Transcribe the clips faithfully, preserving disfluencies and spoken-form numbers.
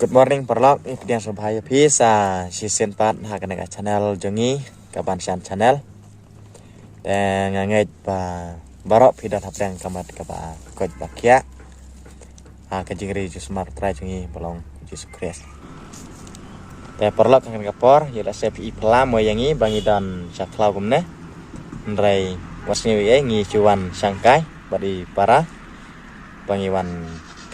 Good morning paralok, i pdiang sngewbha ïa phi sa shisien pat ha kane ka channel jong ngi, ka Ban Shan Channel. Te nga ngeit ba baroh phi don hapdeng ka met kaba koit ba khiah ha ka jingri jong u Trai jong ngi ba long Jisu Khrist. Te paralok, ha kane ka por ïoh lehse phi i phylla mo ïa ngi ba ngi don sha khlaw kumne. Hynrei wat sngew ei, ngi shu wan shangkai bad i para ba ngi wan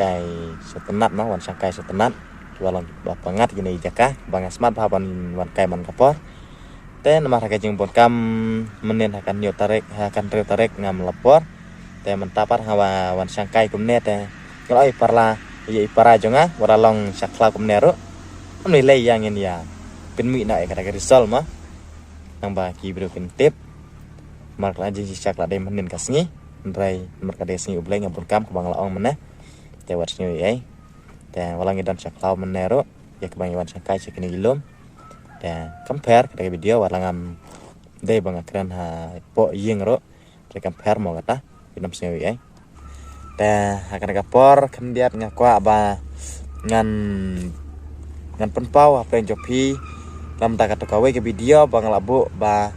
kai sngewtynnat, ma wan shangkai sngewtynnat. Ki ba long ba pyngngad kine i jaka ba nga smat bha ban wan kai man ka por. Te namar ha ka jingbun kam mynnin ha ka hynñiew tarik, ha ka hynriew tarik ngam la por. Te mynta pat haba wan shangkai kumne te nga la ong i para, ïa i para jong nga, wat la long sha khlaw kumne ruh, ym lei lei ïa ngin ïa pynmih noh ïa kata ka result, ma nang ba ki briew kin tip. Namar ka la jingshisha ka la dei mynnin ka sngi, hynrei namar ka dei sngi U Blei, nga bun kam kaba nga la ong mynne. Te wat sngew ei ei. Te wat la ngi don sha khlaw mynne ruh, ïa kaba ngi wan shangkai sha kine ki lum. Te kam pher kata ka video, wat la ngam dei ba nga kren hapoh ïing ruh. Te kam pher mo kata, phin ym sngew ei ei. Te ha kane ka por khyndiat nga kwah ba ngan, ngan pynpaw hapdeng jong phi na bynta kato kawei ka video ba nga la buh ba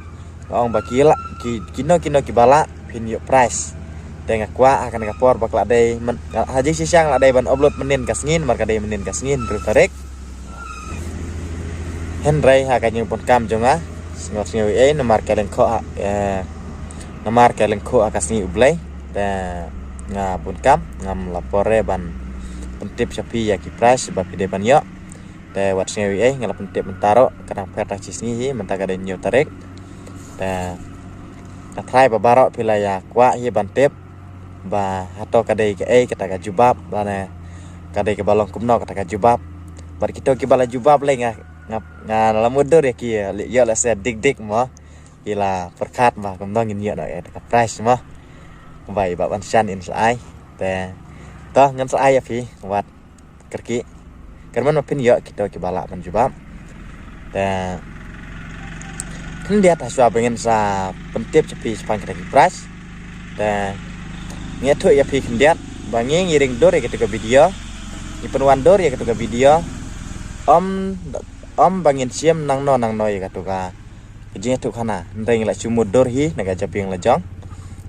nga ong ba ki la, ki, kino kino kiba lah phin ïoh prize. Te nga kwah ha kane ka por ba ka la dei myn-, ha jingshisha nga la dei ban upload mynnin ka sngi, namar ka dei mynnin ka sngi, hynriew tarik. Hynrei ha ka jingbun kam jong nga, wat sngew ei ei, namar ka lyngkhuh ha, eh, namar ka lyngkhuh ha ka sngi U Blei. Te nga bun kam, ngam la por re ban pyntip sha phi ïa ki prize ba phi dei ban ïoh. Te wat sngew ei ei, nga la pyntip mynta ruh, ka dang pher tang shi sngi hi, mynta ka dei hynñiew tarik. Te nga tharai ba baroh phi la ïa kwah hi ban tip ba hato ka dei kaei kata ka jubab, lane ka dei kaba long kumno kata ka jubab. Bad kito kiba la jubab lei nga, nga, nga la mutdur ïa ki, ïoh lehse dik dik mo, ki la pyrkhat ba kumno ngin ïoh noh ïa ka prize mo. Ba i Bah Ban Shan in sa ai. Te to ngan sa ai ïa phi, wat kyrkieh, kyrmen ba phin ïoh kito kiba lah ban jubab. Te khyndiat, hashwa ba ngin sa pyntip sha phi shaphang kita ki prize, te ngi ïathuh ïa phi khyndiat ba ngi, ngi ring dur ïa kito ki video, ngi pynwan dur ïa kito ki video. Ym, ym ba ngin shim nangno nangno ïa kato ka ka jingïathuhkhana, hynrei ngi la shu mutdur hi na ka jabieng la jong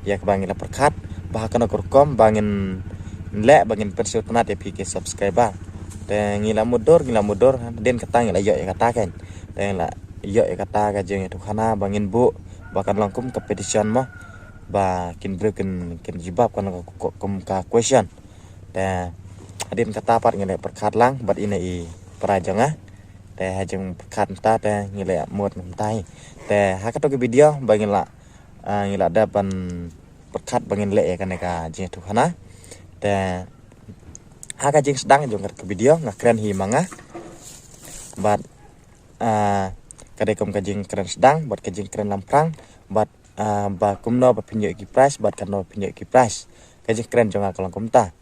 ïa kaba ngi la pyrkhat ba ha kano ka rukom ba ngin leh ba ngin pynsngewtynnat ïa phi ki subscriber. Te ngi la mutdur, ngi la mutdur, hadien kata ngi la ïoh ïa kata, kan. Te ngi la ïoh ïa kata ka jingïathuhkhana ba ngin buh ba kan long kum competition mo, ba kin briew kin, kin jubab kan long kum ka question. Te hadien kata pat ngi la pyrkhat lang bad ine i para jong nga. Te ha jingpyrkhat mynta te ngi la mut mynta hi. Te ha kato ka video ba ngi la, ah, ngi la dep ban pyrkhat ba ngin leh ïa kane ka jingïathuhkhana. Te ha ka jingsdang jong kato ka video nga kren hi ma nga. Bad, ah, ka dei kum ka jingkren sdang bad ka jingkren lamphrang bad, ah, ba kumno ba phin ïoh ki prize bad kano ba phin ïoh ki prize. Ka jingkren jong nga ka long kumta.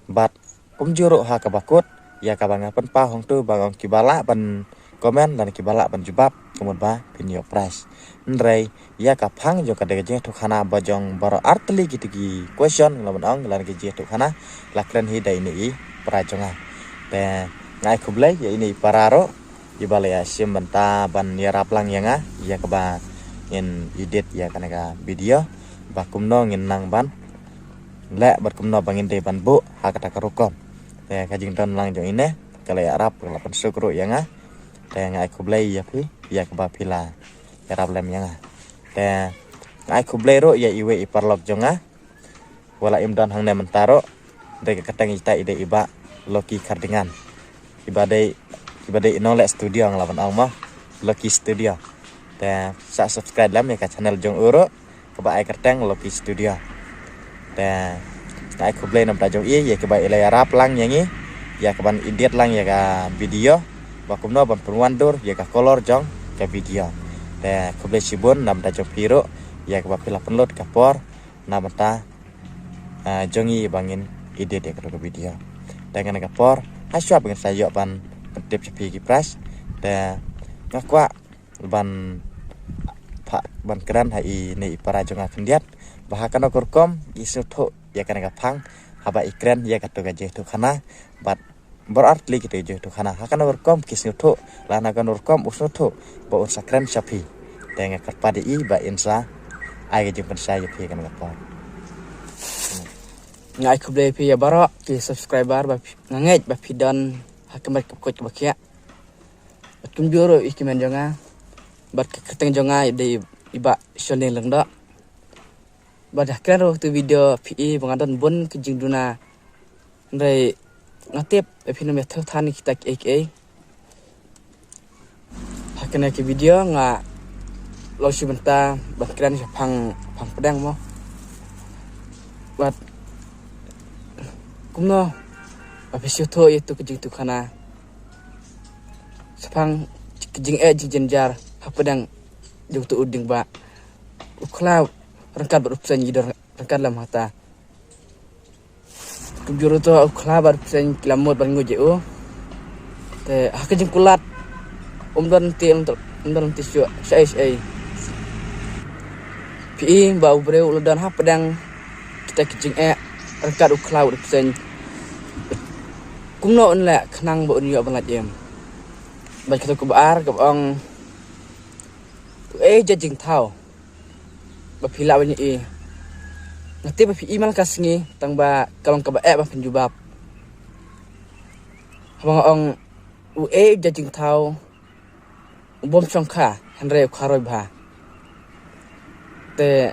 Bad kumjuh ruh ha kaba kut, ïa kaba nga pynpaw hangto ba ong kiba lah ban comment lane kiba lah ban jubab, ka mut ba phin ïoh prize. Hynrei ïa ka phang jong ka dei ka jingïathuhkhana ba jong baroh artylli kito ki question, nga la ban ong, lane ki jingïathuhkhana la kren hi da ine i para jong nga. Te nga ai khublei ïa ine i para ruh iba la ïa shim bynta ban ïarap lang ïa nga ïa kaba ngin edit ïa kane ka video, ba kumno ngin nang ban leh bad kumno ba ngin dei ban buh ha kata ka rukom. Te ka jingdon lang jong ine ka la ïarap, ka la pynsuk ruh ïa nga. Te nga ai khublei ïa phi ïa kaba phi la ïarap lem ïa nga. Te nga ai khublei ruh ïa iwei i paralok jong nga, wat la im don hangne mynta ruh. Dei ka kyrteng ita i dei i Bah Lucky Khardingan. Iba dei, iba dei i nongleh studio, nga la ban ong mo, Lucky Studio. Te sa subscribe lem ïa ka channel jong u ruh, kaba ai kyrteng Lucky Studio. Te nga ai khublei na bynta jong i ïa kiba i la ïarap lang ïa ngi ïa kaban edit lang ïa ka video, ba kumno ban pynwandur ïa ka color jong ka video. Te khublei shibun na bynta jong phi ruh ïa kaba phi la pynlut ka por na bynta, ah, jong ngi ba ngin edit ïa kato ka video. Te ngan ka por, hashwa ba ngin sa ïoh ban pyntip sha phi ki prize, te nga kwah ban, pha-, ban kren ha ine i para jong nga khyndiat ba ha kano ka rukom i sngewthuh ïa kane ka phang haba i kren ïa kato ka jingïathuhkhana bad baroh artylli kita ki jingïathuhkhana. Ha kano ka rukom ki sngewthuh, lane ha kano ka rukom u sngewthuh ba un sa kren sha phi. Te nga kyrpad ïa i ba in sa ai ka jingpynshai ïa phi ha kane ka por. Nga ai khublei ïa phi ïa baroh ki subscriber ba phi, nga ngeit ba phi don ha ka met ka koit kaba khiah. Bad kumjuh ruh ïa ki kmen jong nga. Bad ka kyrteng jong nga i dei i Bah Shonil Lyngdoh. Bad ha kane ruh katu video phi i ba nga don bun ka jingduna. Hynrei nga tip ba phin ym ïathuh than ïa kita kiei kiei. Ha kane ka video nga long shi bynta ban kren shaphang, phang pdeng mo. Bad kumno ba phi sngewthuh ïa tu ka jingïathuhkhana shaphang ka jingeh jingjynjar hapdeng jong utu u dieng bah. U khla ryngkat bad u bseiñ ki don ryngkat lem hangta. Kumjuh ruh uto u khla bad u bseiñ ki la mut ban nguid ïa u. Te ha ka jingkulat um don lynti, um don lynti shuh shaei shaei. Phi i ba u briew u la don hapdeng kita ki jingeh ryngkat u khla bad u bseiñ. Kumno un leh khnang ba un ïoh ban lait im? Bad kata kaba ar kaba ong, uei jait jingthaw ba phi lah ban ïohi? Nga tip ba phi i man la ka sngi, tang ba ka long kaba eh ban pynjubab. Haba nga ong uei jait jingthaw u bym shongkha hynrei u kharoi bha. Te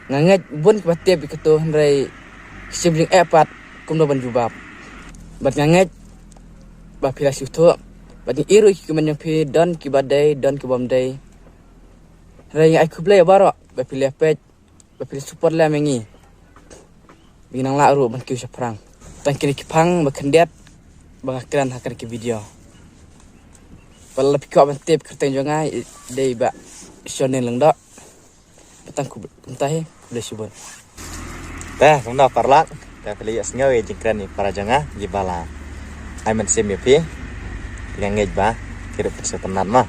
nga ngeit bun kiba tip ïa katu hynrei ki shim jingeh pat kumno ban jubab. Bad nga ngeit ba phi la sngewthuh bad ngi i ruh ki kmen jong phi don kiba dei don kibym dei. Hynrei nga ai khublei ïa baroh ba phi la peit, ba phi la support lem ïa ngi. Ba ngi nang lah ruh ban kiew shaphrang. Tang kine ki phang ba khyndiat ba nga kren ha kane ka video. Ba la phi kwah ban tip kyrteng jong nga i dei Bah Shonil Lyngdoh. Tang kumta hi, khublei shibun. Te kumno paralok, te phi la ïohsngew ïa jingkren i para jong nga, i ba la ai mynsiem ïa phi. Nga ngeit ba phi ruh phin sngewtynnat ma.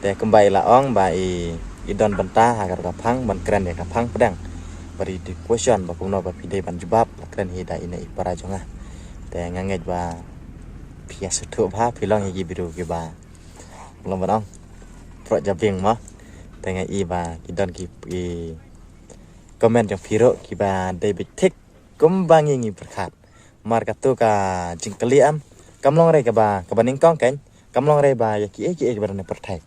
Te kumba i la ong ba i, i don bynta ha ka phang ban kren ïa ka phang pdeng. Bad i dei question ba kumno ba phi dei ban jubab, la kren hi da ine i para jong nga. Te nga ngeit ba phi ïa sngewthuh bha, phi long ïa ki briew kiba, long ban ong, proh jabieng ma. Te nga i ba ki don ki, ki comment jong phi ruh kiba dei beit thik kumba ngi ngi pyrkhat. Mar katu ka jingkylli em kam long re kaba, kaba nyngkong kan, kam long re ba ïa kiei kiei kiba don ha pyrthei.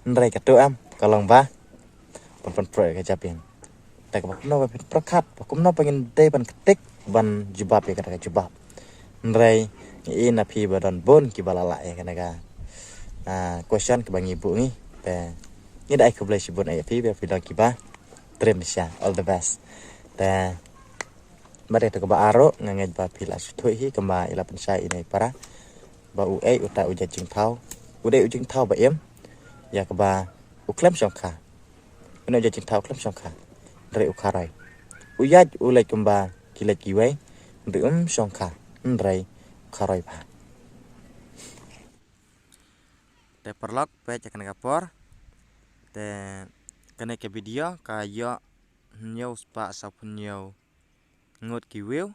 Hynrei katu em ka long ba pyn pyn proh ïa ka jabieng. Te kaba kumno ba phin pyrkhat ba kumno ba ngin dei ban ktik ban jubab ïa kata ka jubab. Hynrei ngi i na phi ba don bun kiba la lah ïa kane ka, ah, question kaba ngi buh ngi. Te ngi da ai khublei shibun ïa phi ba phi long kiba trim sha, all the best. Te bad ïa kata kaba ar ruh nga ngeit ba phi la sngewthuh hi kumba i la pynshai ine i para ba uei uta u jait jingthaw, u dei u jingthaw ba im ïa kaba u khlem shongkha. Une u jait jingthaw u khlem shongkha hynrei u kharoi. U ïaid u leit kumba ki leit kiwei hynrei um shongkha hynrei u kharoi bha. Te paralok peit ïa kane ka por. Te kane ka video ka ïoh hynñiew spah sawphew hynñiew ngut ki view.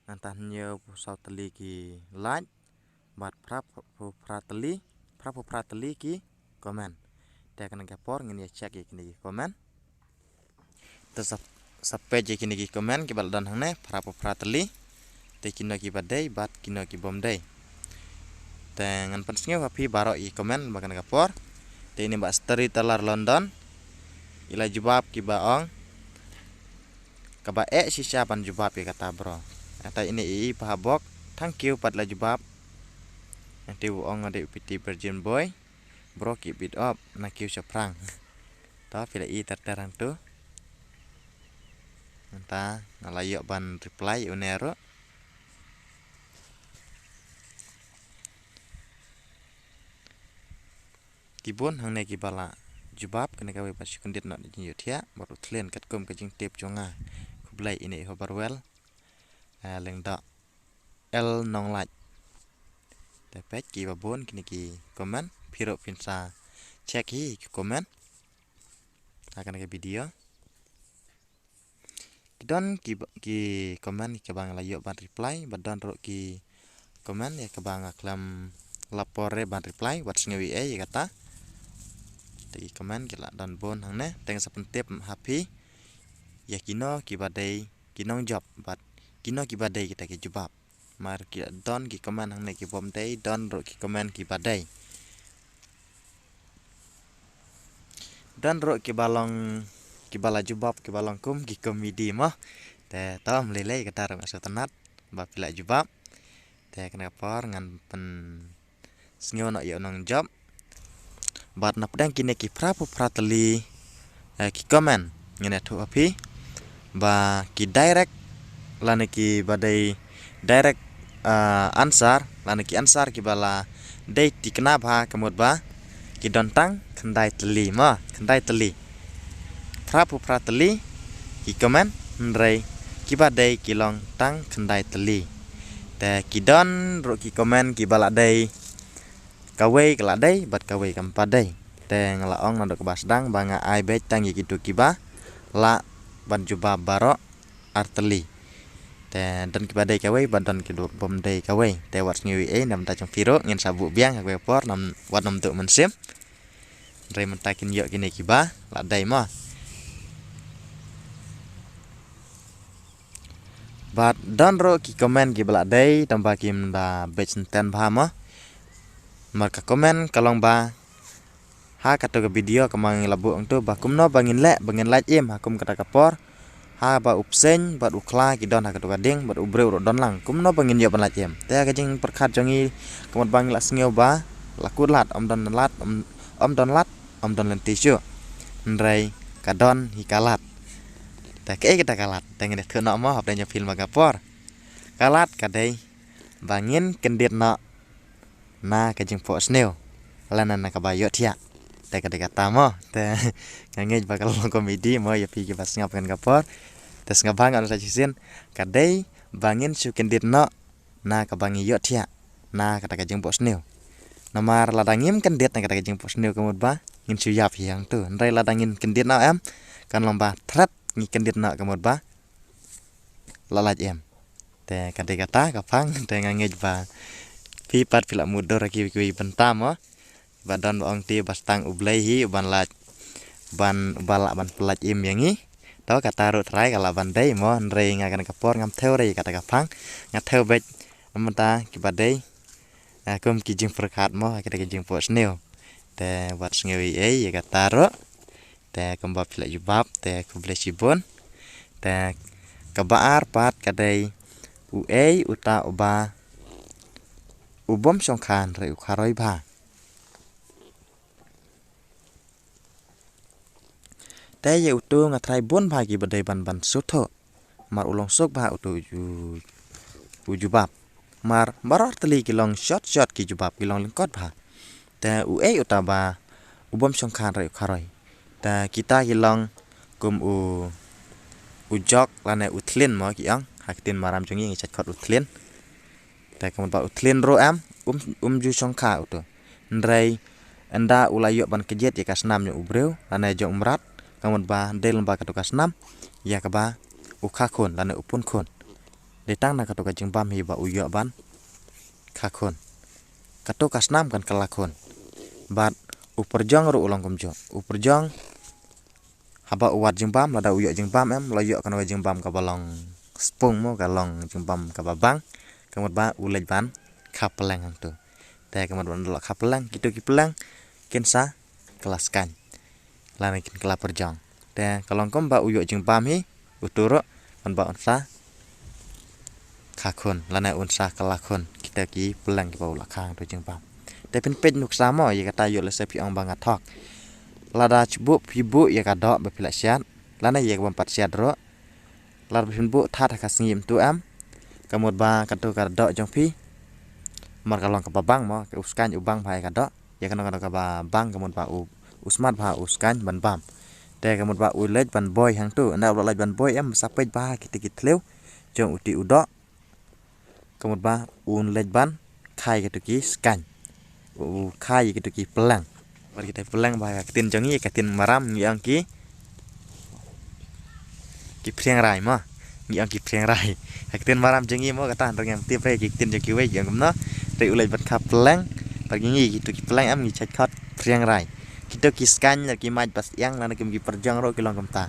Nangta hynñiewphew saw tylli ki like bad phraphew phra tylli, phraphew phra tylli ki comment. Te kane ka por ngin ïa check ïa kine ki comment. Te sa, sa peit ïa kine ki comment kiba la don hangne, phraphew phra tylli. Te kino kiba dei bad kino ki bym dei. Te ngan pynsngew ha phi baroh ïa ki comment ba kane ka por. Te ine Bah Storyteller London i la jubab kiba ong, kaba eh shisha ban jubab ïa kata bro. Nangta ine i Bah Bok, thank you pat la jubab. Nangta u ong nga dei u piti virgin boy. Bro keep it up, na kiew shaphrang. To phi la i ter ter hangtu. Nangta nga la ïoh ban reply une ruh. Ki bun hangne kiba la jubab kane kawei pat shi kyndit noh jingïohthiah bad u thlien katkum ka jingtip jong nga. Khublei ine i Hobarwell, eh, Lyngdoh L Nonglait. Te peit kiba bun kine ki comment, phi ruh phin sa check hi ki comment ha kane ka video. Don ki, ki comment ïa kaba nga la ïoh ban reply, bad don ruh ki comment ïa kaba nga khlem la poi re ban reply, wat sngew ei ei ïa kata. Te ki comment ki la don bun hangne, te nga sa pyntip ha phi ïa kino kiba dei ki nongjop bad kino kiba dei kita ki jubab. Mar ki don ki comment hangne ki bym dei, don ruh ki comment kiba dei. Don ruh kiba long, kiba la jubab kiba long kum ki comedy mo. Te to ym lei lei, kata ruh nga sngewtynnat ba phi la jubab. Te kane ka por ngan pynsngew noh ïa u nongjop. Bad napdeng kine ki phra phew phra tylli, eh, ki comment, ngin ïathuh ha phi ba ki direct lane kiba dei direct, ah, answer lane ki answer kiba la dei thikna bha ka mut ba ki don tang khyndai tylli mo, khyndai tylli. Phra phew phra tylli ki comment, hynrei kiba dei ki long tang khyndai tylli. Te ki don ruh ki comment kiba la dei, kawei ka la dei bad kawei kam pat dei. Te nga la ong naduh kaba sdang ba nga ai beit tang ïa kito kiba lah ban jubab baroh ar tylli. Te don kiba dei kawei bad don kiba bym dei kawei. Te wat sngew ei ei, na bynta jong phi ruh ngin sa buh biang ha kawei ka por, wat nym duh mynsiem. Hynrei mynta kin ïoh kine kiba la dei mo. Bad don ruh ki comment kiba la dei, tang ba kim da beit synten bha mo. Mar ka comment ka long ba, ha kato ka video kaba ngi la buh hangto ba kumno ba ngin leh ba ngin lait im ha kum kata ka por, haba u bseiñ bad u khla ki don ha kato ka dieng bad u briew ruh don lang, kumno ba ngin ïoh ban lait im. Te ha ka jingpyrkhat jong ngi ka mut ba ngi la sngew ba la kut lad, ym don lad, ym, ym don lad, ym don lynti shuh. Hynrei ka don hi ka lad. Te kaei kata ka lad? Te ngin ïathuh noh mo hapdeng jong phi ha ka por. Ka lad ka dei ba ngin kyndit noh na ka jingphohsniew lane na kaba ïohthiah. Te ka dei kata mo. Te nga ngeit ba ka long comedy mo ïa phi kiba sngap ha kane ka por. Te sngap bha, nga ong sa shisien, ka dei ba ngin shu kyndit noh na kaba ngi ïohthiah na kata ka jingphohsniew. Namar lada ngim kyndit na kata ka jingphohsniew ka mut ba ngin shu ïap hi hangto. Hynrei lada ngin kyndit noh em, kan long ba thret ngi kyndit noh ka mut ba la lait im. Te ka dei kata ka phang, te nga ngeit ba phi pat phi la mutdur ha kiwei kiwei bynta mo. Ba don ba ong te ba sdang U Blei hi uban lait, ban, uba lah ban pyllait im ïa ngi. To kata ruh trai ka lah ban dei mo, hynrei nga kane ka por ngam thew re kata ka phang. Nga thew beit na bynta kiba dei, eh, kum ki jingpyrkhat mo, kita ki jingphohsniew. Te wat sngew ei ei ïa kata ruh. Te kumba phi la jubab, te khublei shibun. Te kaba ar pat ka dei, uei uta uba u bym shongkha hynrei u kharoi bha? Te ïa uto nga trai bun bha kiba dei ban, ban sngewthuh. Mar u long suk bha uto u, u jubab. Mar baroh ar tylli ki long short short ki jubab, ki long lyngkot bha. Te uei uta ba u bym shongkha hynrei u kharoi? Te kita ki long kum u, u jok lane u thlin mo ki ong. Ha ka ktien Maram jong ngi ngi shait khot u thlin. Te ka mut ba u thlin ruh em, um, um ju shongkha uto. Hynrei ynda u la ïoh ban kjit ïa ka snam jong u briew lane jong u mrad, ka mut ba dei lem ba kato ka snam ïa kaba u kha khun lane u pun khun. Dei tang na kato ka jingbam hi ba u ïoh ban kha khun. Kato ka snam kan kylla khun. Bad u pyrjong ruh u long kumjuh. U pyrjong haba u wad jingbam, lada u ïoh jingbam em, la ïoh kano ka jingbam kaba long spung mo, ka long jingbam kaba bang, ka mut ba u leit ban kha pylleng hangto. Te ka mut ba ynda la kha pylleng, kito ki pylleng kin sa kylla skaiñ lane kin kylla pyrjong. Te ka long kumba u ïoh jingbam hi uto ruh, ka mut ba un sa kha khun lane un sa kylla khun kita ki pylleng kiba u la kha hangto jingbam. Te phin peit nuksa mo, ïa kata ïoh lehse phi ong ba nga thok. Lada shibun phi buh ïa ka doh ba phi la siat lane ïa ka bym pat siat ruh, lada phin buh thad ha ka sngi mynta em, ka mut ba kato ka doh jong phi, mar ka long kaba bang mo, ka u skaiñ u bang bha ïa ka doh. Ïa kano kano kaba bang ka mut ba u, u smat bha u skaiñ ban bam. Te ka mut ba u leit ban boi hangto, ynda u la leit ban boi em, sa peit bha kita ki thliew jong uti u doh. Ka mut ba un leit ban kha ïa kito ki skaiñ, u kha ïa kito ki pylleng. Bad kita ki pylleng ba ha ka ktien jong ngi, ka ktien Maram ngi ong ki, ki phriang rai mo. Ngi ong ki phriang rai. Ha ktien Maram jong ngi mo kata, hynrei ngam tip re ki ktien jong kiwei ki ong kumno. Te u leit ban kha pleng. Bad ngi, ngi kito ki pleng em ngi shait khot phriang rai. Kito ki skaiñ lane ki mait ba syiang lane kim ki pyrjong ruh ki long kumta.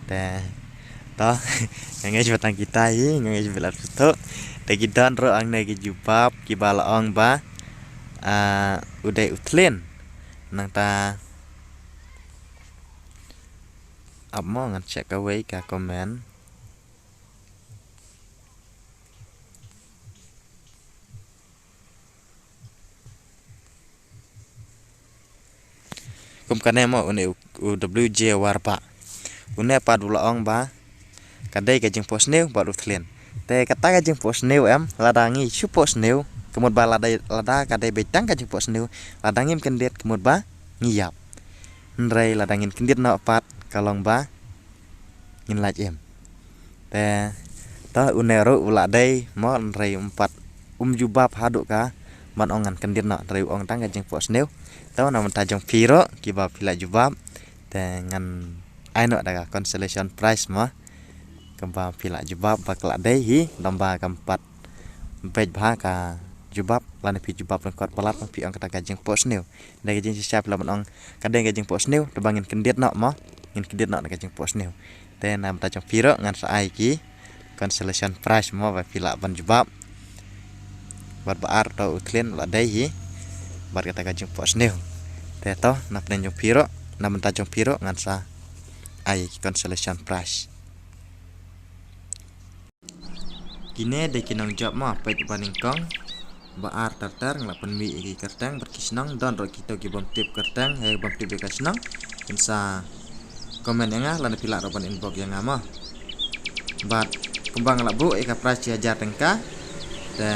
Te to nga ngeit ba tang kita hi, nga ngeit ba la pyrthuh. Te ki don ruh hangne ki jubab kiba la ong ba, ah, u dei u Thlien. Nangta ap mo ngan check kawei ka comment. Kum kane mo une u, u W J Warbah. Une pat u la ong ba ka dei ka jingpohsniew bad u Thlien. Te kata ka jingpohsniew em, lada ngi shu pohsniew, ka mut ba lada, lada ka dei beit tang ka jingpohsniew, lada ngim kyndit ka mut ba ngi ïap. Hynrei lada ngin kyndit noh pat ka long ba ngin lait im. Te to une ruh u la dei mo, hynrei um pat, um jubab haduh ka ban ong ngan kyndit noh, hynrei u ong tang ka jingpohsniew. To na bynta jong phi ruh kiba phi la jubab, te ngan ai noh da ka consolation prize mo. Kumba phi la jubab ba ka la dei hi, lada kam pat beit bha ka jubab lane phi jubab lyngkot palat, phi ong kata ka jingpohsniew. Dei ka jingshisha phi lah ban ong ka dei ka jingpohsniew, te ba ngin kyndit noh mo, ngin kyndit noh da ka jingpohsniew. Te na bynta jong phi ruh ngan sa ai ki consolation prize mo ba phi lah ban jubab. Bad ba ar to u Thlien la dei hi bad kata ka jingpohsniew. Te to na pdeng jong phi ruh, na bynta jong phi ruh ngan sa ai ki consolation prize. Kine dei ki nongjop mo, peit ba nyngkong. Ba ar ter ter nga la pynmih ïa ki kyrteng bad ki shnong, don ruh kito ki bym tip kyrteng, eh, bym tip ïa ka shnong. Kin sa comment ïa nga lane phi lah ruh ban inbox ïa nga mo. Bad kumba nga la buh ïa ka prize shi hajar tyngka, te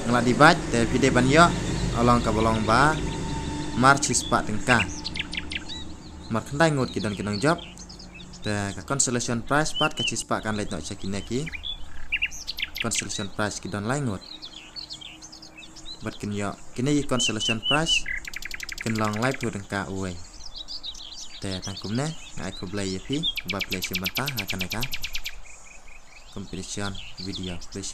nga la dibait, te phi dei ban ïoh along kaba long ba mar shispah tyngka. Mar khyndai ngut ki don ki nongjop. Te ka consolation prize pat ka shispah kan leit noh sha kine ki consolation prize ki don lai ngut. Bad kin ïoh kine ki consolation prize kin long laiphew tyngka uwei. Te tang kumne, nga ai khublei ïa phi ba phi la shim bynta ha kane ka competition video. Khublei.